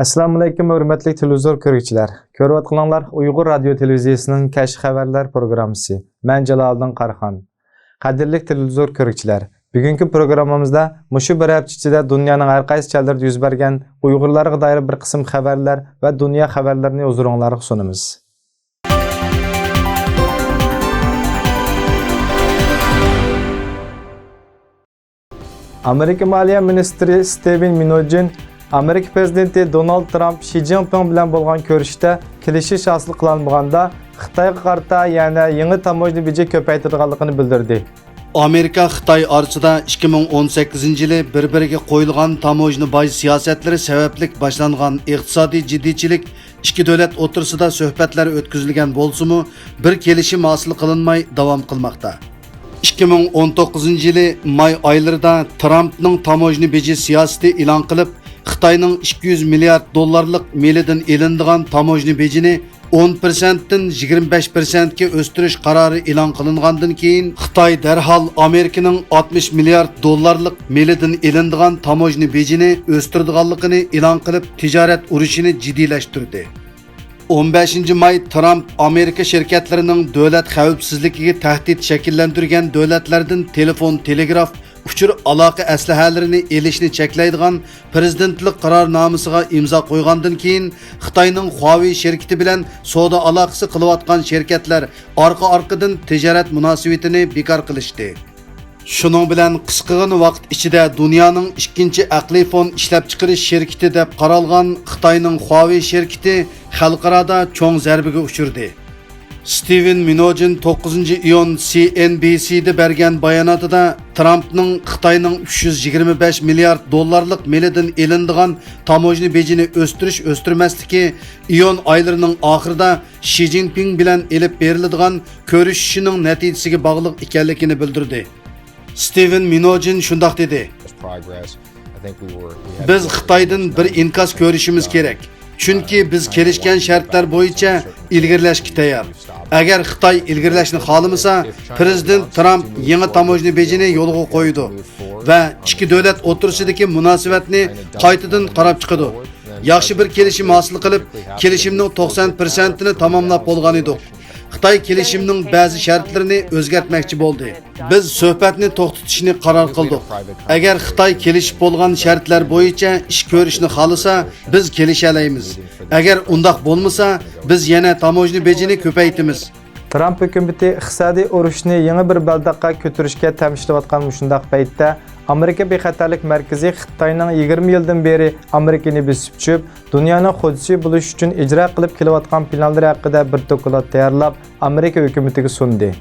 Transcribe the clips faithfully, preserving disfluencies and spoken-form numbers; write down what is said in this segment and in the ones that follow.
ئەسسالامۇئەلەيكۇم، ھۆرمەتلىك تېلېۋىزور كۆرگۈچىلەر. كۆرۈۋاتقىنىڭلار ئۇيغۇر رادىيو تېلېۋىزىيەسىنىڭ كەچلىك خەۋەرلەر پروگراممىسى. مەن جالالىدىن قاراخان. قەدىرلىك تېلېۋىزور كۆرگۈچىلەر، بۈگۈنكى پروگراممىمىزدا مۇشۇ بىر ھەپتە ئىچىدە دۇنيانىڭ ھەر قايسى جايلىرىدا يۈز بەرگەن ئۇيغۇرلارغا دائىر بىر قىسىم خەۋەرلەر ۋە دۇنيا خەۋەرلىرىنى ھۇزۇرۇڭلارغا سۇنىمىز. ئامېرىكا مالىيە مىنىستىرى ستېۋېن مىنوچىن ئامېرىكا پىرېزىدېنتى دونالد ترامپ شى جىنپىڭ بىلەن بولغان كۆرۈشۈشتە كېلىشىش ھاسىل قىلالمىغاندا، خىتايغا قارىتا يەنە يېڭى تاموژنا بېجى كۆپەيتىدىغانلىقىنى بىلدۈردى. ئامېرىكا خىتاي ئارىسىدا ئىككى مىڭ ئون سەككىزىنچى يىلى بىر-بىرىگە قويۇلغان تاموژنا باج سىياسەتلىرى سەۋەبلىك باشلانغان ئىقتىسادىي جىددىيچىلىك ئىككى دۆلەت ئوتتۇرىسىدا سۆھبەتلەر ئۆتكۈزۈلگەن بولسىمۇ، بىر كېلىشىم ھاسىل قىلىنماي داۋام قىلماقتا. ئىككى مىڭ ئون توققۇزىنچى يىلى ماي ئايلىرىدا ترامپنىڭ تاموژنا بېجى سىياسىتى ئېلان قىلىپ، خىتاينىڭ ئىككى يۈز مىليارد دوللارلىق مېلىدىن ئېلىنىدىغان تاموژنا بېجىنى ئون پىرسەنتتىن يىگىرمە بەش پىرسەنتكە ئۆستۈرۈش قارارى ئېلان قىلىنغاندىن كېيىن، خىتاي دەرھال ئامېرىكىنىڭ ئاتمىش مىليارد دوللارلىق مېلىدىن ئېلىنىدىغان تاموژنا بېجىنى ئۆستۈرىدىغانلىقىنى ئېلان قىلىپ، تىجارەت ئۇرۇشىنى جىددىيلەشتۈردى. ئون بەشىنچى ماي ترامپ ئامېرىكا شىركەتلىرىنىڭ دۆلەت خەۋپسىزلىكىگە تەھدىت شەكىللەندۈرگەن دۆلەتلەردىن تېلېفون، تېلېگراف، ئۇچۇر ئالاقە ئەسلىھەلىرىنى ئېلىشنى چەكلەيدىغان پىرېزىدېنتلىق قارارنامىسىغا ئىمزا قويغاندىن كېيىن، خىتاينىڭ خۇاۋېي شىركىتى بىلەن سودا ئالاقىسى قىلىۋاتقان شىركەتلەر ئارقا-ئارقىدىن تىجارەت مۇناسىۋىتىنى بىكار قىلىشتى. شۇنىڭ بىلەن قىسقىغىنە ۋاقىت ئىچىدە دۇنيانىڭ ئىككىنچى ئەقلىي فون ئىشلەپچىقىرىش شىركىتى دەپ قارالغان خىتاينىڭ خۇاۋېي شىركىتى خەلقئارادا چوڭ زەربىگە ئۇچرىدى. ستېۋېن مىنوچىن توققۇزىنچى ئىيۇن سى ئېن بى سىدا بەرگەن باياناتىدا ترامپنىڭ خىتاينىڭ ئۈچ يۈز يىگىرمە بەش مىليارد دوللارلىق مېلىدىن ئېلىنىدىغان تاموژنا بېجىنى ئۆستۈرۈش-ئۆستۈرمەسلىكى ئىيۇن ئايلىرىنىڭ ئاخىرىدا شى جىنپىڭ بىلەن ئېلىپ بېرىلىدىغان كۆرۈشۈشىنىڭ نەتىجىسىگە باغلىق ئىكەنلىكىنى بىلدۈردى. ستېۋېن مىنوچىن شۇنداق دېدى: بىز خىتايدىن بىر ئىنكاس كۆرۈشىمىز كېرەك، چۈنكى بىز كېلىشكەن شەرتلەر بويىچە ئىلگىرىلەشكە تەييار. ئەگەر خىتاي ئىلگىرىلەشنى خالىمىسا، پىرېزىدېنت ترامپ يېڭى تاموژنا بېجىنى يولغا قويىدۇ ۋە ئىككى دۆلەت ئوتتۇرىسىدىكى مۇناسىۋەتنى قايتىدىن قاراپ چىقىدۇ. ياخشى بىر كېلىشىم ھاسىل قىلىپ، كېلىشىمنىڭ توقسان پىرسەنتىنى تاماملاپ بولغان ئىدۇق. خىتاي كېلىشىمنىڭ بەزى شەرتلىرىنى ئۆزگەرتمەكچى بولدى. بىز سۆھبەتنى توختىتىشنى قارار قىلدۇق. ئەگەر خىتاي كېلىشىپ بولغان شەرتلەر بويىچە ئىش كۆرۈشنى خالىسا، بىز كېلىشەلەيمىز. ئەگەر ئۇنداق بولمىسا، بىز يەنە تاموژنا بېجىنى كۆپەيتىمىز. ترامپ ھۆكۈمىتى ئىقتىسادىي ئۇرۇشنى يېڭى بىر بەلباغقا كۆتۈرۈشكە تەمشىلىۋاتقان مۇشۇنداق پەيتتە، ئامېرىكا بىخەتەرلىك مەركىزى خىتاينىڭ يىگىرمە يىلدىن بېرى ئامېرىكىنى بېسىپ چۈشۈپ، دۇنيانىڭ خوجىسى بولۇش ئۈچۈن ئىجرا قىلىپ كېلىۋاتقان پىلانلىرى ھەققىدە بىر دوكلات تەييارلاپ، ئامېرىكا ھۆكۈمىتىگە سۇندى.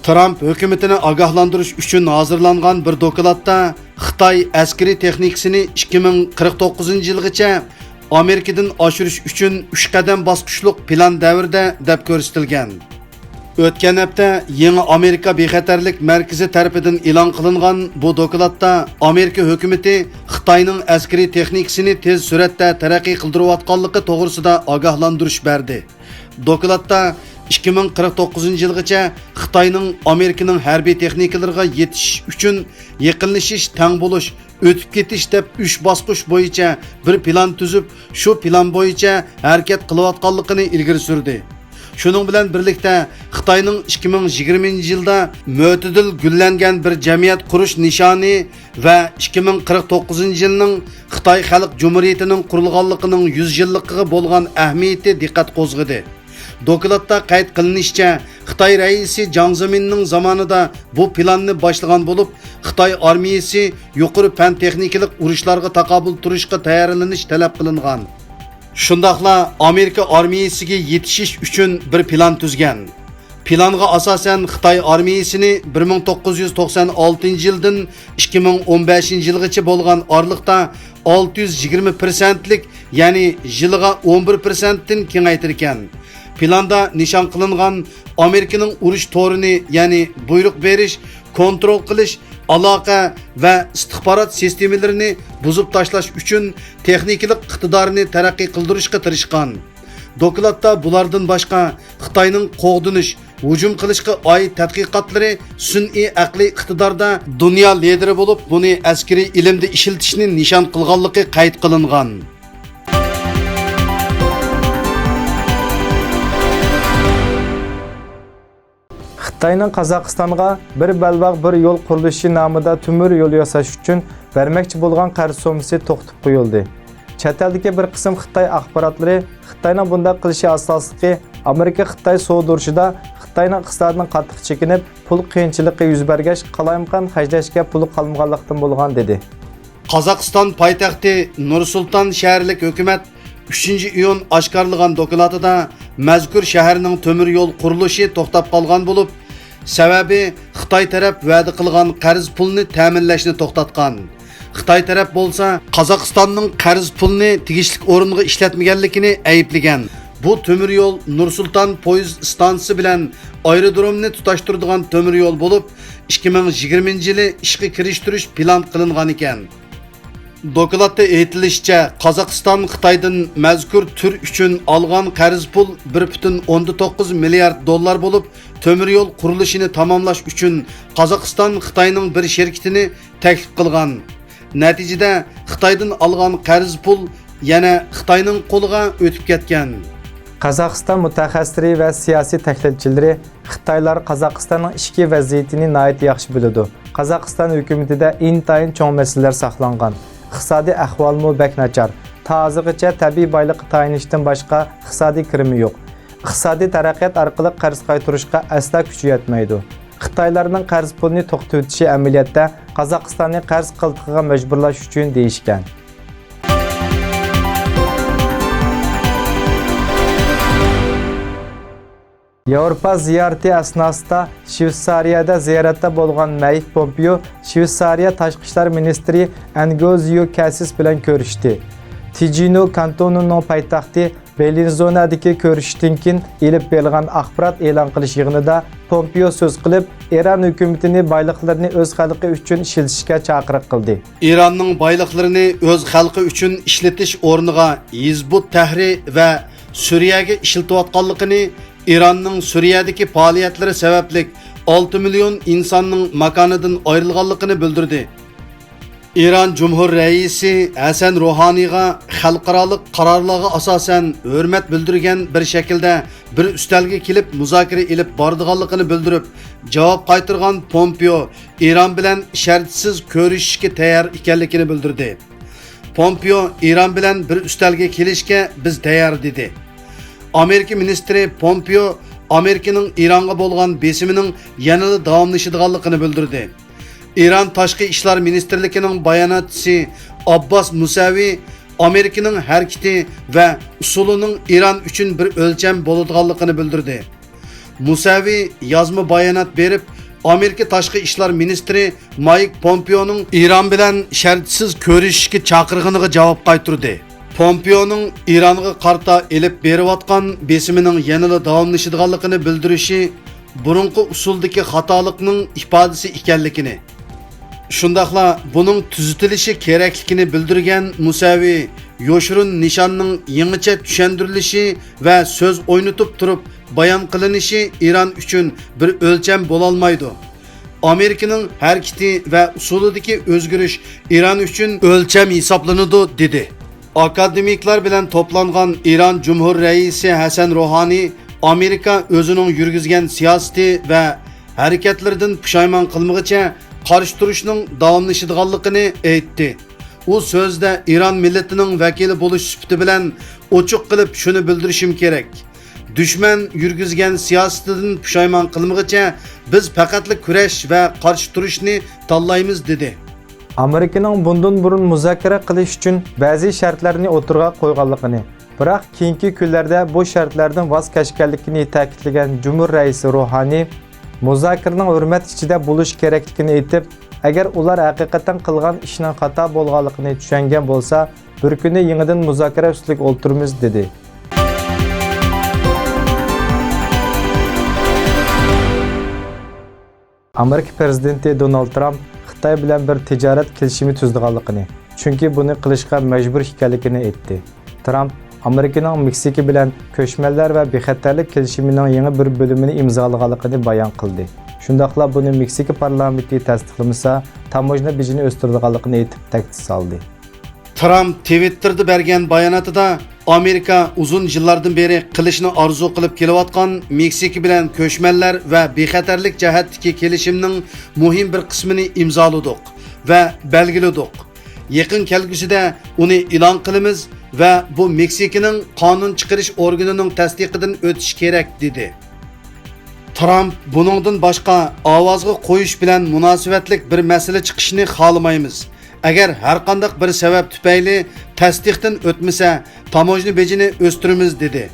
ترامپ ھۆكۈمىتىنى ئاگاھلاندۇرۇش ئۈچۈن ھازىرلانغان بىر دوكلاتتا خىتاي ئەسكىرىي تېخنىكىسىنى ئىككى مىڭ قىرىق توققۇزىنچى يىلغىچە ئامېرىكىدىن ئاشۇرۇش ئۈچۈن ئۈچ قەدەم باسقۇچلۇق پىلان دەۋرىدە دەپ كۆرسىتىلگەن. ئۆتكەن ھەپتە يېڭى ئامېرىكا بىخەتەرلىك مەركىزى تەرىپىدىن ئېلان قىلىنغان بۇ دوكلاتتا ئامېرىكا ھۆكۈمىتى خىتاينىڭ ئەسكىرىي تېخنىكىسىنى تېز سۈرئەتتە تەرەققىي قىلدۇرۇۋاتقانلىقى توغرىسىدا ئاگاھلاندۇرۇش بەردى. دوكلاتتا ئىككى مىڭ قىرىق توققۇزىنچى يىلغىچە خىتاينىڭ ئامېرىكىنىڭ ھەربىي تېخنىكىلىرىغا يېتىشىش ئۈچۈن يېقىنلىشىش، تەڭ بولۇش، ئۆتۈپ كېتىش دەپ ئۈچ باسقۇچ بويىچە بىر پىلان تۈزۈپ، شۇ پىلان بويىچە ھەرىكەت قىلىۋاتقانلىقىنى ئىلگىرى سۈردى. شۇنىڭ بىلەن بىرلىكتە، خىتاينىڭ ئىككى مىڭ يىگىرمىنچى يىلدا مۆتىدىل گۈللەنگەن بىر جەمئىيەت قۇرۇش نىشانى ۋە ئىككى مىڭ قىرىق توققۇزىنچى يىلنىڭ خىتاي خەلق جۇمھۇرىيىتىنىڭ قۇرۇلغانلىقىنىڭ يۈز يىللىقىغا بولغان ئەھمىيىتى دىققەت قوزغىدى. دوكلاتتا قەيت قىلىنىشىچە، خىتاي رەئىسى جاڭ زېمىننىڭ زامانىدا بۇ پىلاننى باشلىغان بولۇپ، خىتاي ئارمىيىسى يۇقىرى پەن-تېخنىكىلىق ئۇرۇشلارغا تاقابىل تۇرۇشقا تەييارلىنىش تەلەپ قىلىنغان. شۇنداقلا ئامېرىكا ئارمىيىسىگە يېتىشىش ئۈچۈن بىر پىلان تۈزگەن. پىلانغا ئاساسەن، خىتاي ئارمىيىسىنى بىر مىڭ توققۇز يۈز توقسان ئالتىنچى يىلدىن ئىككى مىڭ ئون بەشىنچى يىلغىچە بولغان ئارىلىقتا ئالتە يۈز يىگىرمە پىرسەنتلىك، يەنى يىلىغا ئون بىر پىرسەنتتىن كېڭەيتىدىكەن. پىلاندا نىشان قىلىنغان ئامېرىكىنىڭ ئۇرۇش تورىنى، يەنى بۇيرۇق بېرىش، كونترول قىلىش، ئالاقە ۋە ئىستىخبارات سىستېمىلىرىنى بۇزۇپ تاشلاش ئۈچۈن تېخنىكىلىق ئىقتىدارىنى تەرەققىي قىلدۇرۇشقا تىرىشقان. دوكلاتتا بۇلاردىن باشقا خىتاينىڭ قوغدىنىش، ھۇجۇم قىلىشقا ئائىت تەتقىقاتلىرى سۈنئىي ئەقلىي ئىقتىداردا دۇنيا لىدىرى بولۇپ، بۇنى ئەسكىرىي ئىلىمدە ئىشلىتىشنى نىشان قىلغانلىقى قەيت قىلىنغان. خىتاينىڭ قازاقىستانغا بىر بەلباغ، بىر يول قۇرۇلۇشى نامىدا تۆمۈر يول ياساش ئۈچۈن بەرمەكچى بولغان قەرز سوممىسى توختىتىپ قويۇلدى. چەت ئەلدىكى بىر قىسىم خىتاي ئاخباراتلىرى خىتاينىڭ بۇنداق قىلىشى ئاساسلىقى ئامېرىكا-خىتاي سودا ئۇرۇشىدا خىتاينىڭ ئىقتىسادىدىن قاتتىق چېكىنىپ، پۇل قىيىنچىلىقى يۈز بەرگەچ، قالايمىقان خەجلەشكە پۇلى قالمىغانلىقتىن بولغان، دېدى. قازاقىستان پايتەختى نۇر سۇلتان شەھەرلىك ھۆكۈمەت ئۈچىنچى ئىيۇن ئاشكارىلىغان دوكلاتىدا مەزكۇر شەھەرنىڭ تۆمۈر يول قۇرۇلۇشى توختاپ قالغان بولۇپ، سەۋەبى خىتاي تەرەپ ۋەدە قىلغان قەرز پۇلنى تەمىنلەشنى توختاتقان. خىتاي تەرەپ بولسا قازاقىستاننىڭ قەرز پۇلنى تېگىشلىك ئورۇنغا ئىشلەتمىگەنلىكىنى ئەيىبلىگەن. بۇ تۆمۈر يول نۇر سۇلتان پويىز ئىستانسىسى بىلەن ئايرودرومنى تۇتاشتۇرىدىغان تۆمۈر يول بولۇپ، ئىككى مىڭ يىگىرمىنچى يىلى ئىشقا كىرىشتۈرۈش پىلان قىلىنغانىكەن. دوكلاتتا ئېيتىلىشىچە، قازاقىستان خىتايدىن مەزكۇر تۈر ئۈچۈن ئالغان قەرز پۇل بىر پۈتۈن ئوندىن توققۇز مىليارد دوللار بولۇپ، تۆمۈر يول قۇرۇلۇشىنى تاماملاش ئۈچۈن قازاقىستان خىتاينىڭ بىر شىركىتىنى تەكلىپ قىلغان. نەتىجىدە، خىتايدىن ئالغان قەرز پۇل يەنە خىتاينىڭ قولىغا ئۆتۈپ كەتكەن. قازاقىستان مۇتەخەسسىسلىرى ۋە سىياسىي تەھلىلچىلىرى خىتايلار قازاقىستاننىڭ ئىچكى ۋەزىيىتىنى ناھايىتى ياخشى بىلىدۇ. قازاقىستان ھۆكۈمىتىدە ئىنتايىن چوڭ مەسىلىلەر ساقلانغان. ئىقتىسادىي ئەھۋالمۇ بەك ناچار. تا ھازىرغىچە تەبىئىي بايلىققا تايىنىشتىن باشقا ئىقتىسادىي كىرىمى يوق. ئىقتىسادىي تەرەققىيات ئارقىلىق قەرز قايتۇرۇشقا ئەسلا كۈچى يەتمەيدۇ. خىتايلارنىڭ قەرز پۇلىنى توختىتىۋېتىشى ئەمەلىيەتتە قازاقىستاننى قەرز قىلتىقىغا مەجبۇرلاش ئۈچۈن دېيىشكەن. ياۋروپا زىيارىتى ئەسناسىدا شۋېتسارىيەدە زىيارەتتە بولغان مەيك پومپېئو شۋېتسارىيە تاشقى ئىشلار مىنىستىرى ئەنگوزيو كەسىس بىلەن كۆرۈشتى. تىجىنو كانتونىنىڭ پايتەختى بېلىنزونادىكى كۆرۈشۈشتىن كېيىن ئېلىپ بېرىلغان ئاخبارات ئېلان قىلىش يىغىنىدا پومپېئو سۆز قىلىپ، ئىران ھۆكۈمىتىنى بايلىقلىرىنى ئۆز خەلقى ئۈچۈن ئىشلىتىشكە چاقىرىق قىلدى. ئىراننىڭ بايلىقلىرىنى ئۆز خەلقى ئۈچۈن ئىشلىتىش ئورنىغا ھىزبۇت تەھرىر ۋە سۈرىيەگە ئىشلىتىۋاتقانلىقىنى، ئىراننىڭ سۈرىيەدىكى پائالىيەتلىرى سەۋەبلىك ئالتە مىليون ئىنساننىڭ ماكانىدىن ئايرىلغانلىقىنى بىلدۈردى. ئىران جۇمھۇر رەئىسى ھەسەن روھانىغا خەلقئارالىق قارارلارغا ئاساسەن ھۆرمەت بىلدۈرگەن بىر شەكىلدە بىر ئۈستەلگە كېلىپ مۇزاكىرە ئېلىپ بارىدىغانلىقىنى بىلدۈرۈپ، جاۋاب قايتۇرغان پومپېئو ئىران بىلەن شەرتسىز كۆرۈشۈشكە تەييار ئىكەنلىكىنى بىلدۈردى. پومپېئو ئىران بىلەن بىر ئۈستەلگە كېلىشكە بىز تەييار، دېدى. ئامېرىكا مىنىستىرى پومپېئو ئامېرىكىنىڭ ئىرانغا بولغان بېسىمىنىڭ يەنىلا داۋاملىشىدىغانلىقىنى بىلدۈردى. ئىران تاشقى ئىشلار مىنىستىرلىكىنىڭ باياناتچىسى ئابباس مۇسەۋى ئامېرىكىنىڭ ھەرىكىتى ۋە ئۇسۇلىنىڭ ئىران ئۈچۈن بىر ئۆلچەم بولىدىغانلىقىنى بىلدۈردى. مۇسەۋى يازما بايانات بېرىپ، ئامېرىكا تاشقى ئىشلار مىنىستىرى مايك پومپېئونىڭ ئىران بىلەن شەرتسىز كۆرۈشۈشكە چاقىرغىنىغا جاۋاب قايتۇردى. پومپېئونىڭ ئىرانغا قارىتا ئېلىپ بېرىۋاتقان بېسىمىنىڭ يەنىلا داۋاملىشىدىغانلىقىنى بىلدۈرۈشى بۇرۇنقى ئۇسۇلدىكى خاتالىقنىڭ ئىپادىسى ئىكەنلىكىنى، شۇنداقلا بۇنىڭ تۈزىتىلىشى كېرەكلىكىنى بىلدۈرگەن مۇسەۋى، يوشۇرۇن نىشاننىڭ يېڭىچە چۈشەندۈرۈلۈشى ۋە سۆز ئوينىتىپ تۇرۇپ بايان قىلىنىشى ئىران ئۈچۈن بىر ئۆلچەم بولالمايدۇ. ئامېرىكىنىڭ ھەرىكىتى ۋە ئۇسۇلىدىكى ئۆزگىرىش ئىران ئۈچۈن ئۆلچەم ھېسابلىنىدۇ، دېدى. ئاكادېمىكلار بىلەن توپلانغان ئىران جۇمھۇر رەئىسى ھەسەن روھانى ئامېرىكا ئۆزىنىڭ يۈرگۈزگەن سىياسىتى ۋە ھەرىكەتلىرىدىن پۇشايمان قىلمىغىچە قارشى تۇرۇشنىڭ داۋاملىشىدىغانلىقىنى ئېيتتى. ئۇ سۆزىدە ئىران مىللىتىنىڭ ۋەكىلى بولۇش سۈپىتى بىلەن ئوچۇق قىلىپ شۇنى بىلدۈرۈشۈم كېرەك. دۈشمەن يۈرگۈزگەن سىياسىتىدىن پۇشايمان قىلمىغىچە بىز پەقەتلا كۈرەش ۋە قارشى تۇرۇشنى تاللايمىز، دېدى. ئامېرىكىنىڭ بۇندىن بۇرۇن مۇزاكىرە قىلىش ئۈچۈن بەزى شەرتلەرنى ئوتتۇرىغا قويغانلىقىنى، بىراق كېيىنكى كۈنلەردە بۇ شەرتلەردىن ۋاز كەچكەنلىكىنى تەكىتلىگەن جۇمھۇر رەئىسى روھانى، مۇزاكىرىنىڭ ھۆرمەت ئىچىدە بولۇشى كېرەكلىكىنى ئېيتىپ، ئەگەر ئۇلار ھەقىقەتەن قىلغان ئىشنىڭ خاتا بولغانلىقىنى چۈشەنگەن بولسا، بىر كۈنى يېڭىدىن مۇزاكىرە ئۈستىلىگە ئولتۇرىمىز، دېدى. ئامېرىكا پىرېزىدېنتى دونالد ترامپ خىتاي بىلەن بىر تىجارەت كېلىشىمى تۈزىدىغانلىقىنى، چۈنكى بۇنى قىلىشقا مەجبۇر ئىكەنلىكىنى ئېيتتى. ترامپ ئامېرىكىنىڭ مېكسىكا بىلەن كۆچمەنلەر ۋە بىخەتەرلىك كېلىشىمىنىڭ يېڭى بىر بۆلۈمىنى ئىمزالىغانلىقىنى بايان قىلدى. شۇنداقلا بۇنى مېكسىكا پارلامېنتى تەستىقلىمىسا، تاموژنا بېجىنى ئۆستۈرىدىغانلىقىنى ئېيتىپ تەھدىت سالدى. ترامپ تىۋىتتېردا بەرگەن باياناتىدا، ئامېرىكا ئۇزۇن يىللاردىن بېرى قىلىشنى ئارزۇ قىلىپ كېلىۋاتقان مېكسىكا بىلەن كۆچمەنلەر ۋە بىخەتەرلىك جەھەتتىكى كېلىشىمنىڭ مۇھىم بىر قىسمىنى ئىمزالىدۇق ۋە بەلگىلىدۇق. يېقىن كەلگۈسىدە ئۇنى ئېلان قىلىمىز ۋە بۇ مېكسىكىنىڭ قانۇن چىقىرىش ئورگىنىنىڭ تەستىقىدىن ئۆتۈشى كېرەك، دېدى. ترامپ بۇنىڭدىن باشقا ئاۋازغا قويۇش بىلەن مۇناسىۋەتلىك بىر مەسىلە چىقىشىنى خالىمايمىز. ئەگەر ھەرقانداق بىر سەۋەب تۈپەيلى تەستىقتىن ئۆتمىسە، تاموژنا بېجىنى ئۆستۈرىمىز، دېدى.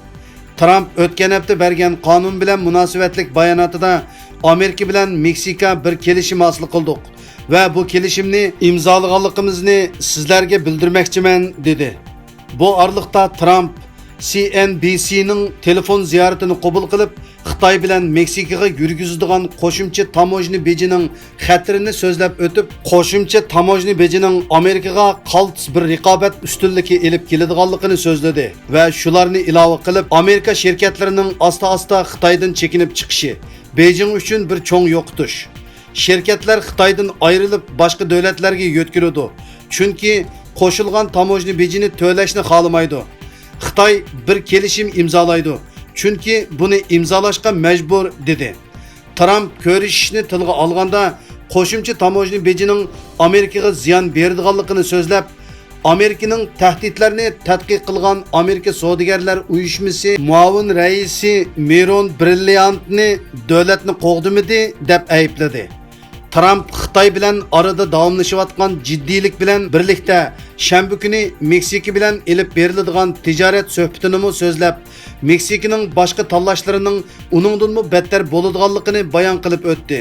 ترامپ ئۆتكەن ھەپتە بەرگەن قانۇن بىلەن مۇناسىۋەتلىك باياناتىدا، ئامېرىكا بىلەن مېكسىكا بىر كېلىشىم ھاسىل قىلدۇق ۋە بۇ كېلىشىمنى ئىمزالىغانلىقىمىزنى سىزلەرگە بىلدۈرمەكچىمەن، دېدى. بۇ ئارىلىقتا ترامپ سى ئېن بى سىنىڭ تېلېفون زىيارىتىنى قوبۇل قىلىپ، خىتاي بىلەن مېكسىكىغا يۈرگۈزىدىغان قوشۇمچە تاموژنا بېجىنىڭ خەتىرىنى سۆزلەپ ئۆتۈپ، قوشۇمچە تاموژنا بېجىنىڭ ئامېرىكىغا قالتىس بىر رىقابەت ئۈستۈنلۈكى ئېلىپ كېلىدىغانلىقىنى سۆزلىدى ۋە شۇلارنى ئىلاۋە قىلىپ، ئامېرىكا شىركەتلىرىنىڭ ئاستا-ئاستا خىتايدىن چېكىنىپ چىقىشى بېيجىڭ ئۈچۈن بىر چوڭ يوقىتىش. شىركەتلەر خىتايدىن ئايرىلىپ، باشقا دۆلەتلەرگە يۆتكىلىدۇ، چۈنكى قوشۇلغان تاموژنا بېجىنى تۆلەشنى خالىمايدۇ. خىتاي بىر كېلىشىم ئىمزالايدۇ، چۈنكى بۇنى ئىمزالاشقا مەجبۇر، دېدى. ترامپ كۆرۈشۈشنى تىلغا ئالغاندا، قوشۇمچە تاموژنا بېجىنىڭ ئامېرىكىغا زىيان بېرىدىغانلىقىنى سۆزلەپ، ئامېرىكىنىڭ تەھدىتلەرنى تەتقىق قىلغان ئامېرىكا سودىگەرلەر ئۇيۇشمىسى مۇئاۋىن رەئىسى مىرون برىليانتنى دۆلەتنى قوغدىمىدى، دەپ ئەيىبلىدى. ترامپ خىتاي بىلەن ئارىدا داۋاملىشىۋاتقان جىددىيلىك بىلەن بىرلىكتە، شەنبە كۈنى مېكسىكا بىلەن ئېلىپ بېرىلىدىغان تىجارەت سۆھبىتىنىمۇ سۆزلەپ، مېكسىكىنىڭ باشقا تاللاشلىرىنىڭ ئۇنىڭدىنمۇ بەتتەر بولىدىغانلىقىنى بايان قىلىپ ئۆتتى.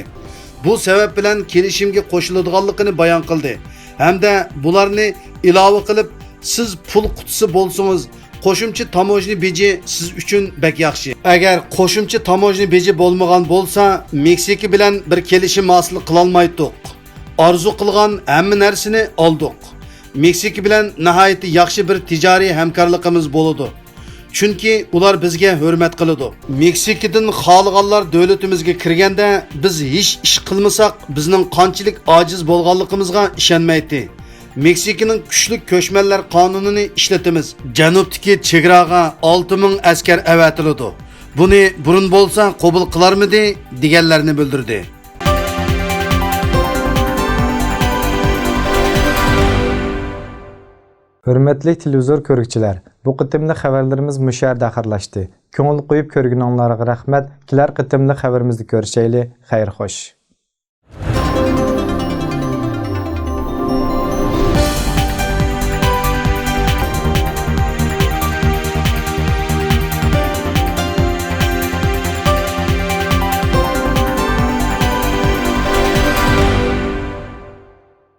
بۇ سەۋەب بىلەن كېلىشىمگە قوشۇلىدىغانلىقىنى بايان قىلدى ھەمدە بۇلارنى ئىلاۋە قىلىپ، سىز پۇل قۇتىسى بولسىڭىز، قوشۇمچە تاموژنا بېجى سىز ئۈچۈن بەك ياخشى. ئەگەر قوشۇمچە تاموژنا بېجى بولمىغان بولسا، مېكسىكا بىلەن بىر كېلىشىم ھاسىل قىلالمايتتۇق. ئارزۇ قىلغان ھەممە نەرسىنى ئالدۇق. مېكسىكا بىلەن ناھايىتى ياخشى بىر تىجارىي ھەمكارلىقىمىز بولىدۇ. چۈنكى ئۇلار بىزگە ھۆرمەت قىلىدۇ. مېكسىكىدىن خالىغانلار دۆلىتىمىزگە كىرگەندە، بىز ھېچ ئىش قىلمىساق، بىزنىڭ قانچىلىك ئاجىز بولغانلىقىمىزغا ئىشەنمەيتتى. مېكسىكىنىڭ كۈچلۈك كۆچمەنلەر قانۇنىنى ئىشلىتىمىز. جەنۇبتىكى چېگراغا ئالتە مىڭ ئەسكەر ئەۋەتىلىدۇ. بۇنى بۇرۇن بولسا قوبۇل قىلارمىدى؟ دېگەنلەرنى بىلدۈردى. ھۆرمەتلىك تېلېۋىزور كۆرگۈچىلەر، بۇ قېتىملىق خەۋەرلىرىمىز مۇشۇ يەردە ئاخىرلاشتى. كۆڭۈل قويۇپ كۆرگىنىڭلارغا رەھمەت. كېلەر قېتىملىق خەۋىرىمىزدە كۆرۈشەيلى. خەير خوش.